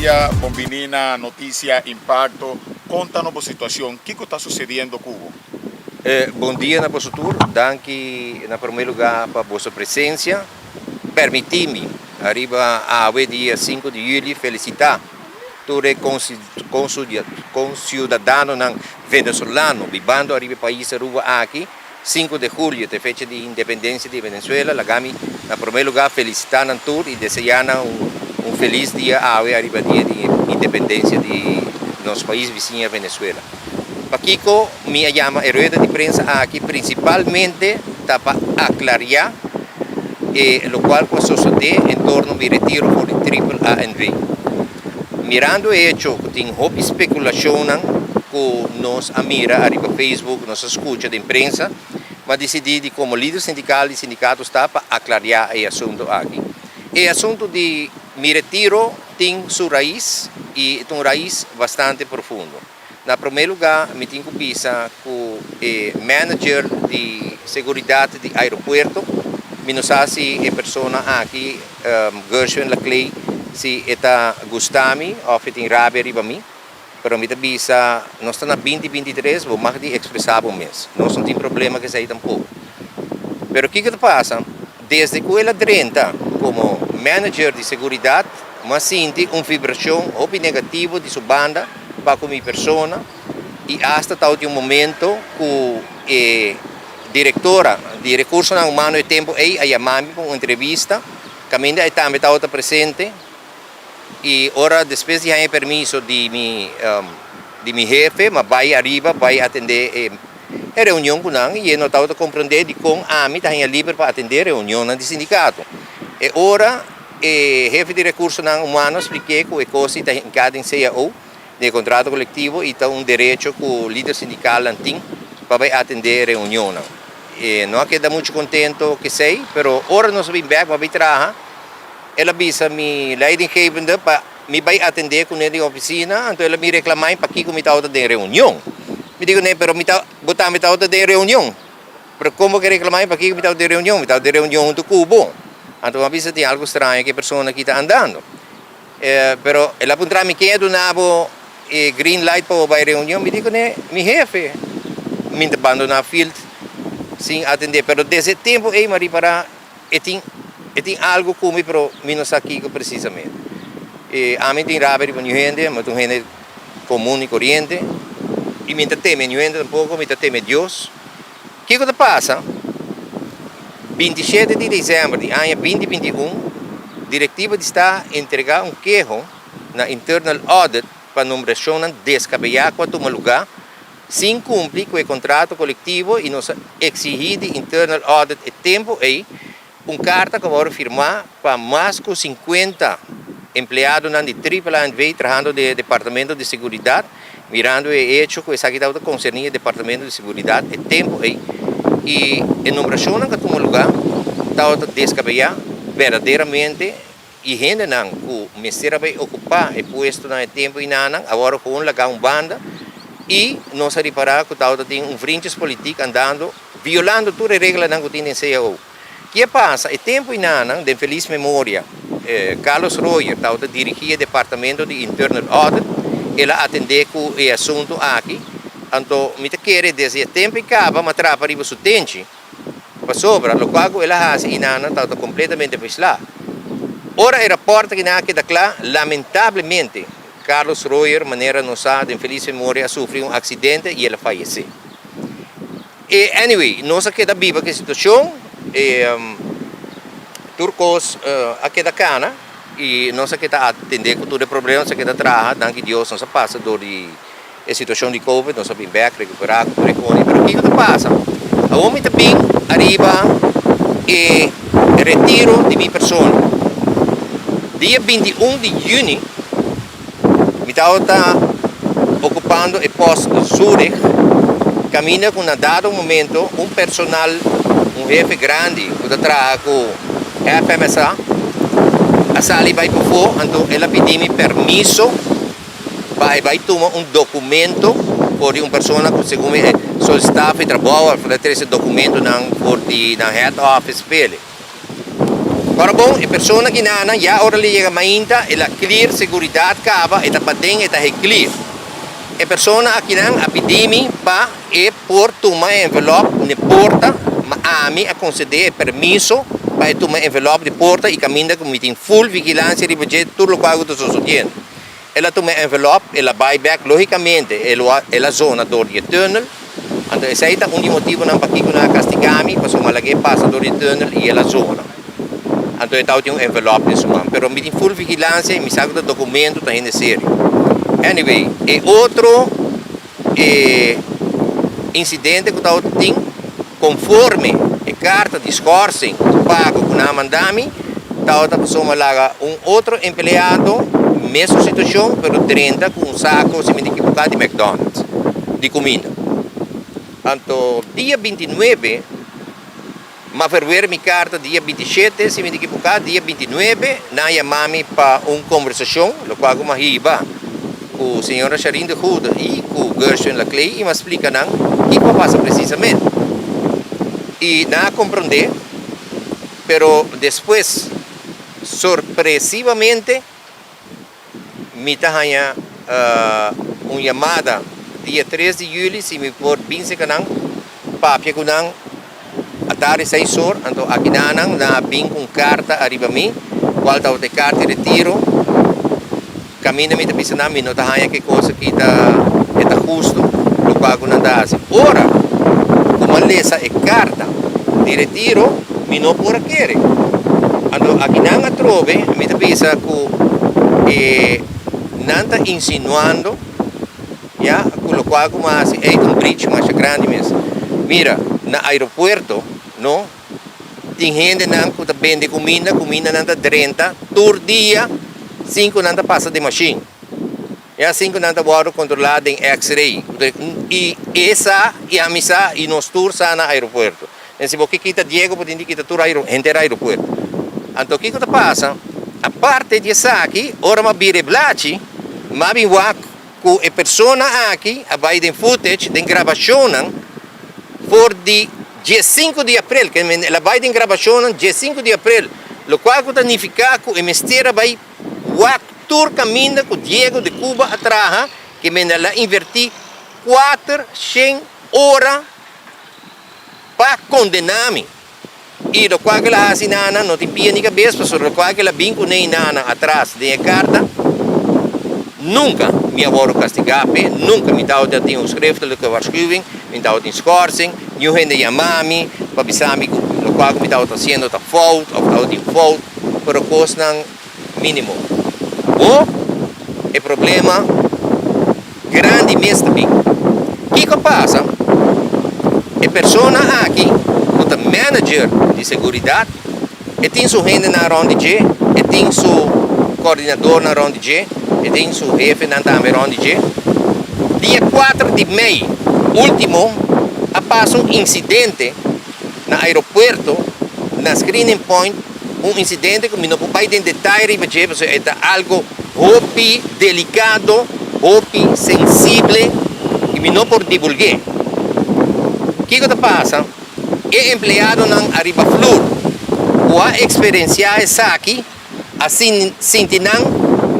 dia, bon bini na Noticia Impacto. Conta nos bo situacion, kico ta sucediendo cu bo? Bon dia na boso tur, danki na prome lugar pa boso presencia. Permiti mi ariba awe dia sinku di juli felicita tur e conciudadanonan venezolano bibando ariba e pais Aruba aki. Sinku de julio ta e fecha di independencia di Venezuela. Laga mi na prome lugar felicita nan tur y desea nan un feliz dia awe ariba dia di independencia di nos pais bisiña Venezuela. Pakico mi a yama e rueda di prensa aki principalmente ta pa aclaria e locual cu a sosode en torno mi retiro for di Triple A NV. Mirando e hecho cu tin hopi speculacionnan cu nos a mira ariba Facebook, nos a scucha den prensa, mi a dicidi di como lider sindical di sindicato sta pa aclaria e asunto aki. E asunto di mi retiro tin su rais y ta un rais bastante profundo. Na prome luga mi tin cu bisa cu e manager di seguridad di aeropuerto, mi no sa si e persona aki, Gershwin Laclay, si e ta gusta mi of e tin rabia riba mi, pero mi ta bisa nos ta na binti 23, bo mag di expresa bo mes, nos no tin problema cu esey tampoco. Pero kico ta pasa, desde cu el a drenta como manager di seguridad, mi a sinti un vibracion hopi negativo di su banda pa cu mi persona y hasta tawata un momento cu e directora di recursonan humano e tempo ey a yama mi pa un entrevista caminda e tambe tawata presente y ora despues di haña e permiso di mi di mi hefe mi a bay ariba bay atende e reunion cu nan y e no tawata comprende dicon ami ta haña liber pa atende reunionnan di sindicato. E ora E hefe di Rekursonan Humano a spliké ku e kos ei ta hinká den cao, den e kontrato kolektivo, i ta un derecho ku lider sindikalnan tin pa bai atendé reunionnan. E no a keda muchu kontento ku esei, pero ora nos a bin bèk pa bai traha, el a bisa mi leidinggevende pa mi bai atendé kuné den ofisina, anto el a bin reklamá mi pakiko mi tabata den reunion. Mi di kuné, pero mi ta, bo tambe tabata den reunion. Pero kon bo ke reklamá mi pakiko mi tabata den reunion? Mi tabata den reunion huntu ku bo. Anto mi a bisa tin algu straño ku e persona aki ta andando. Pero el a puntra mi ken a duna bo e green light pa bo bai reunion? Mi di kuné mi hefe. Mi ta bandoná field sin atendé. Pero desde e tempu ei mi a ripará e tin e tin algu ku mi pero mi no sa kiko presisamente. E ami tin rabia riba niun hende, mi ta un hende komun i koriente i mi ta teme niun hende tampoko, mi ta teme Dios. Kiko ta pasa? 27 di desèmber di aña 2021, direktiva di sta entregá un keho na Internal Audit pa nombrashonnan deskabeyá ku a tuma lugá sin kumpli ku e kontrato kolektivo i nos a eksihí di Internal Audit e tempu ei un karta ku a wòrdu firmá pa mas ku 50 empleadonan di Triple A NV trahando den e departamento di seguridat, mirando e echo ku esaki tabata konserní e departamento di seguridat e tempu ei i e nombrashonnan ku a tuma lugá tabata deskabeyá berdaderamente. I hendenan ku mester a bai okupá e puestonan e tempu einanan a wòrdu gewoon lagá un banda i nos a ripará ku tabata tin un vriendjespolitiek andando violando tur e reglanan ku tin den cao. Ke a pasa? E tempu einanan, den felis memoria, Carlos Royer tabata dirigí e departamento di Internal Audit, el a atendé ku e asuntu aki, anto mi ta kere desde e tempu ei kaba mi a trapa riba su tenchi. Pasobra lokual ku el a hasi i nan tabata kompletamente fislá. Ora e rapòrt aki nan a keda kla, lamentablemente Carlos Royer, manera nos sa den felis memoria, a sufri un aksidente i el a fayesé. E anyway, nos a keda biba ku e situashon, e tur kos a keda kana i nos a keda atendé ku tur e problema, nos a keda traha, danki Dios nos a pasa dor di. E situacion di covid nos a bin bek recupera cu tur e coni pero kico ta pasa awor mi ta bin ariba e retiro di mi persona dia 21 di juni mi tabata ocupando e post Zurich caminda cu na dado momento un personal un hefe grandi cu ta traha cu FMSA a sali bay pafo anto el a pidi mi permiso. Pa e bai tuma un documento for di un persona cu segun mi e solicita pa e trabou of ta trece documentonan for di nan head office p'ele. Ora bon, e persona ki nana ya ora li yega mainta el a clear seguridad caba, e ta paden, e ta he clear. E persona akinan a pidi mi pa e por tuma e envelop n'e porta, ma ami a concede e permiso pa e tuma e envelop di porta y caminda cu mi tin full vigilancia riba dje tur locual cu ta sosodiendo. El a tuma e envelop, el a bay bek, logicamente el el a zona door di e tunnel, anto esey ta un di motibonan pakico nan a castiga mi, pasobra mi a laga e pasa door di e tunnel y el a zona. Anto e tabatin un envelop den su man. Pero mi tin full vigilancia y mi sa cu ta documento ta hende serio. Anyway, e otro e incidente cu tabatin conforme e carta di schorsing pago cu nan a manda mi, tabata pasobra mi a laga un otro empleado mesun situacion pero drenta cu un saco, si mi ta ekiboca, di McDonald's di cuminda. Anto dia 29. M'a verwer mi karta dia 27, si mi ta ekiboká, dia 29 nan a yama mi pa un kombersashon, lokual ku m'a hiba ku señora Sharine de Goede i ku Gershwin Laclay i m'a splika nan kiko a pasa presisamente. I nan a komprondé, pero despues sorpresivamente mi ta haña un yamada dia 3 di juli si mi por bin cerca nan papia cu nan atardi 6 or. Anto aki nan nan a bin cu un carta ariba mi cual tabata e carta di retiro. Caminda mi ta bisa nan mi no ta haña ki cosa ki ta e ta husto locual cu nan ta haci. Ora cu mi a lesa e carta di retiro, mi no por a kere. Anto aki nan atrobe mi ta bisa ku e nan ta insinuando ya ku lokual ku mi a hasi ei ta un breach masha grandi mes. Mira, na aeropuerto no tin hendenan ku ta bende kuminda, kumindanan ta drenta tur dia sin ku nan ta pasa den mashin. E asin ku nan ta wòrdu kontrolá den X-ray. I e sa i ami sa i nos tur sa na aeropuerto. En si bo ke kita Diego bo tin di kita tur henter aeropuerto. Anto kiko ta pasa? Aparte di esaki ora mi a bira e blachi mi a bin wak ku e persona aki a bai den footage, den grabashonnan for di 15 di aprel. Ke men el a bai den grabashonnan 15 di aprel, lokual ku ta nifiká ku e mester a bai Wak tur kaminda ku Diego de Cuba a traha ke menda la invertí 400 ora pa kondená mi. I lokual ke el a hasi nana no tin pia ni kabes pasobra lokual ke el a bin kuné nana atras den e karta nunka mi a wòrdu kastigá p'e, nunka mi tabata tin un schriftelijke waarschuwing, mi tabatin schorsing, niun hende yama mi pa bisa mi ku lokual ku mi tabata hasiendo ta fout òf tabatin fout. Pero kosnan mínimo. Bo e problema grandi mes ta bin. Kiko a pasa? E persona aki ku ta manager di seguridat, e tin su hendenan rònt di dje, e tin su kòrdinadornan rònt di dje, e tin su hefenan tambe rònt di dje. Dia 4 di mei último a pasa un insidente na aeropuerto, na screening point, un incidente cu mi no por bay den detaye riba dje pasobra e ta algo hopi delicado, hopi sensible y mi no por divulgue. Kico ta pasa? E empleadonan ariba flur cu a experiencia esaki a sinti nan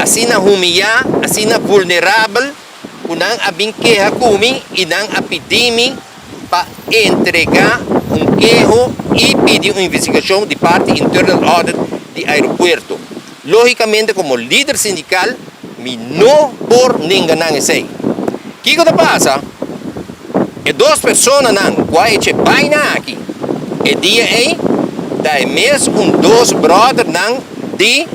asina humiya, asina vulnerabel cu nan a bin keha cu mi y nan a pidi mi pa entrega un keho y pidi un investigacion di parti Internal Audit di aeropuerto. Logicamente como lider sindical mi no por nenga nan esey. Kico ta pasa? E dos personanan cu a echa e baina aki e dia ey ta e mes un dos brothernan di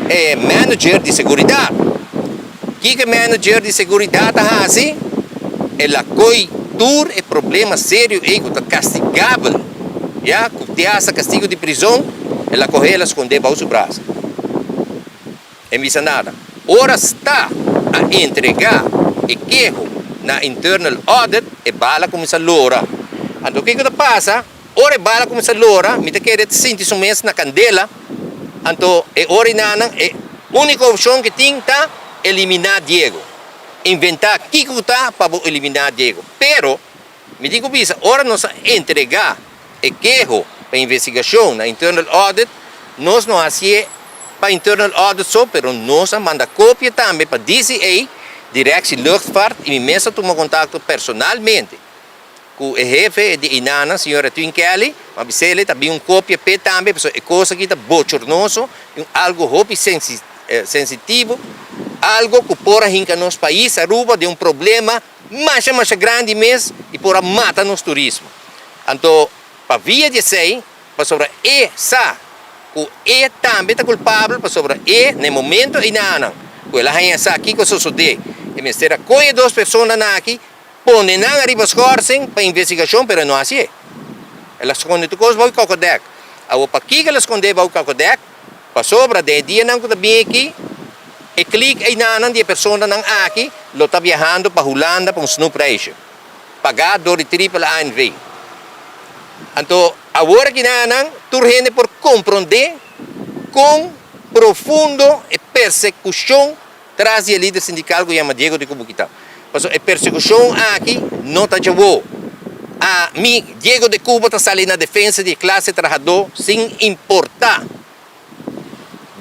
e manager di seguridad. Kiko e manager di seguridat a hasi? El a koi tur e problema serio ei ku ta kastigabel, ya, ku te hasta kastigu di prizon, el a kohe el a skondé bou su brasa. E bisa nada. Ora sta a entregá e keho na Internal Audit, e bala a kuminsá lora. Anto kiko ta pasa? Ora e bala kuminsá lora, mi ta kere sinti su mes na kandela, anto e ora enanan e úniko opshon ku tin ta eliminá Diego. Inventá kiko ku ta pa bo eliminá Diego. Pero, mi tin ku bisa, ora nos a entregá e keho pa investigashon na Internal Audit, Nos no hasié pa Internal Audit so, pero nos a manda kopia tambe pa DCA, Directie Luchtvaart, i mi mes a tuma kontakto personalmente ku e hefe di einan, señor Edwin Kelly, m'a bis'el ta bin un kopia p'e tambe, pasobra e kos aki ta bochornoso i un algu hopi sensitivo, algu ku por a hinka nos pais Aruba den un problema masha masha grandi mes i por a mata nos turismo. Anto pa via di esei, pasobra e sa ku e tambe ta kulpabel pasobra e na e momento einanan ku el a haña sa kiko a sosodé e mester a kohe e dos personanan aki pone nan ariba schorsing pa investigashon pero e no hasié. El a skonde tur kos bou e kokodèk. Awor pakiko el a skondé bou e kokodèk? Pasobra den e dianan ku ta bin aki e klik einanan di e personanan aki lo ta biahando pa Hulanda pa un snoepreisje. Pagá dor di Triple A NV. Anto awor aki nan nan tur hende por komprondé kon profundo e persekushon tras di e lider sindikal ku yama Diego de Cuba kita. Pasobra e persekushon aki no ta djawo. A mi, Diego de Cuba ta sali na defensa di e klase trahadó sin importá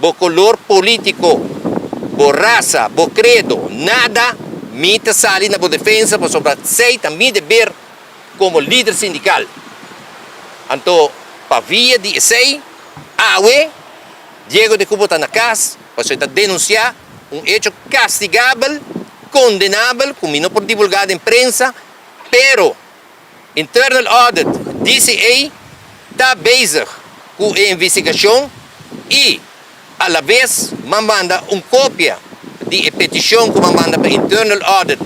bo color politico, bo raza, bo credo, nada, mi ta sali na bo defensa pasobra esey ta mi deber como lider sindical. Anto pa via di esey, awe Diego de Cubo ta na cas pasobra e ta denuncia un hecho castigabel, condenabel cu mi no por divulga den prensa, pero Internal Audit, DCA, ta bezig ku e investigashon i alabes m'a manda un kopia di e petishon ku m'a manda pa Internal Audit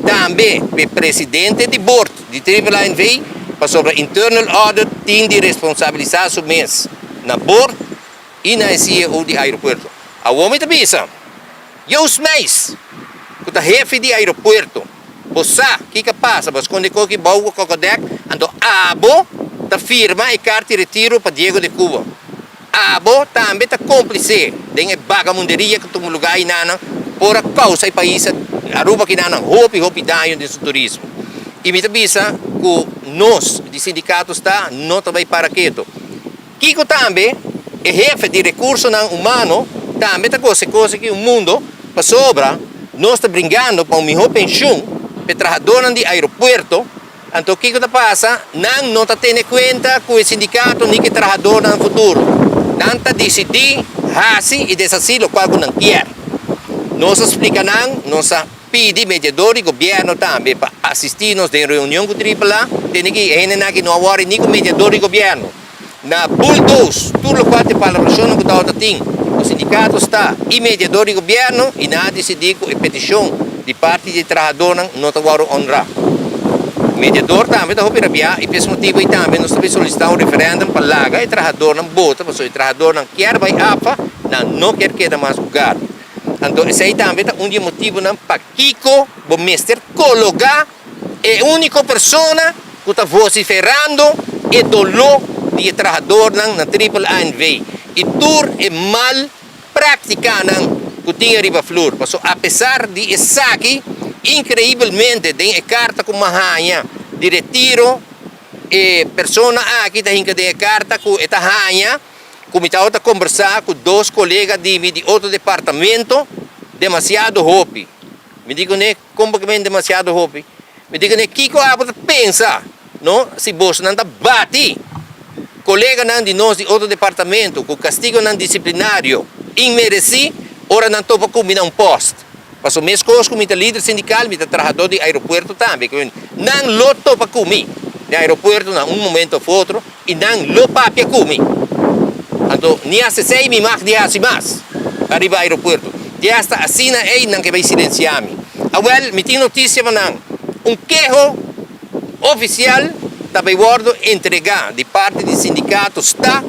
tambe p'e presidente di bord di Triple A NV. pasobra Internal Audit tin di responsabilisá su mes na bord i na e CEO di aeropuerto. Awor mi ta bisa, Joost Meijs, ku ta hefe di aeropuerto, Bo sa kiko a pasa, bo a skonde koki bou ku kokodèk, anto abo ta firma e karta di retiro pa Diego de Cuba. Abo tambe ta kómplise den e bagamunderia ku tuma lugá einanan ku por a kousa e pais Aruba kinanan hopi hopi daño den su turismo. I mi ta bisa ku nos di sindikato sta no ta bai para keto. Kiko tambe e hefe di rekursonan humano tambe ta gosa e kos aki un mundo pasobra nos ta bringando pa un mihó penshun pa e trahadónan di aeropuerto, anto kiko ta pasa? Nan no ta tene kuenta ku e sindikato ni ku e trahadónan futuro. Nan ta disidí hasi i deshasí lokual ku nan kier. Nos a splika nan, nos a pidi mediador di gobierno tambe pa asisti nos den reunion ku Triple A, tene ki e hendenan aki no a wòri ni ku mediador di gobierno. Na bulldoze tur lokual ta e palabrashonnan ku tabata tin ku sindikato sta i mediador di gobierno i nan a disidí ku e petishon di parti di e trahadornan no ta wòrdu honrá. Mediador tambe ta hopi rabiá i p'es motibu ei tambe nos ta bai solisitá un referèndum pa laga e trahadornan bota pasobra e trahadornan kier bai APFA, nan no kier keda mas ku Garden. Anto esei tambe ta un di e motibunan pakiko bo mester kologá e úniko persona ku ta vosiferando e doló di e trahadornan na Triple A NV i tur e mal práktikanan ku tin ariba flur. Pasobra apesar di esaki, inkreibelmente den e karta ku mi a haña di retiro, e persona aki ta hinka den e karta ku e ta haña ku mi tabata kombersá ku dos kolega di mi di otro departamento demasiado hopi. Mi di kuné, Kon bo ke men demasiado hopi? Mi di kuné, Kiko abo ta pensa, no, si bosonan ta bati koleganan di nos di otro departamento ku kastigonan disiplinario inmeresí ora nan topa ku mi na un pòst? Pasobra meskos ku mi ta lider sindikal, mi ta trahadó di aeropuerto tambe. Nan lo topa ku mi den aeropuerto na un momento òf otro i nan lo papia ku mi. Anto ni hasta esei mi mag di hasi mas ariba aeropuerto. Te hasta asina ei nan ke bai silensiá mi. Awèl, mi tin notisia pa nan. Un keho ofisial ta bai wòrdu entregá di parti di sindikato sta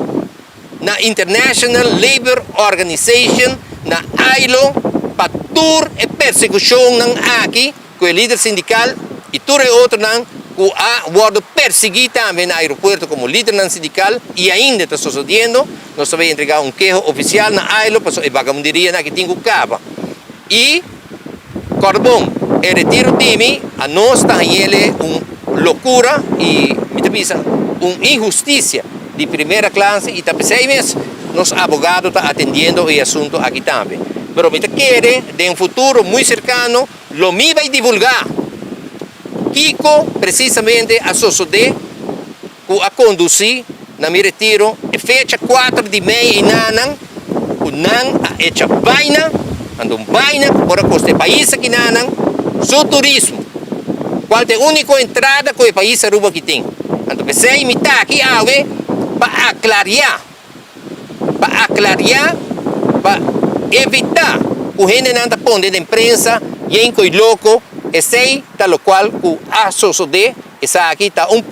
na International Labour Organization na ILO pa tur e persekushonnan aki ku e lider sindikal i tur e otronan ku a wòrdu persiguí tambe na aeropuerto komo lidernan sindikal i ainda ta sosodiendo, nos ta bai entregá un keho ofisial na ILO pasobra e bagamunderianan aki tin ku kaba. I kòrda bon, e retiro di mi a nos ta hañ'el un lokura i mi ta bisa un inhustisia di primera klase i ta p'esei mes. Nos abogado ta atendiendo e asunto aki tambe. Pero mi ta kere, den futuro muy cercano, lo mi bay divulga kico precisamente a sucede cu a conduci na mi retiro e fecha 4 di mei y nan cu nan a echa baina, ando un baina por a costa e pais aki nan su turismo, cual ta e unico entrada cu e pais Aruba aki tin. Anto pesey mi ta aki awe pa aclaria, pa aclaria, pa evita cu hendenan ta pone den prensa yen coy loco. Esey ta locual cu a sucede. Esaki ta un.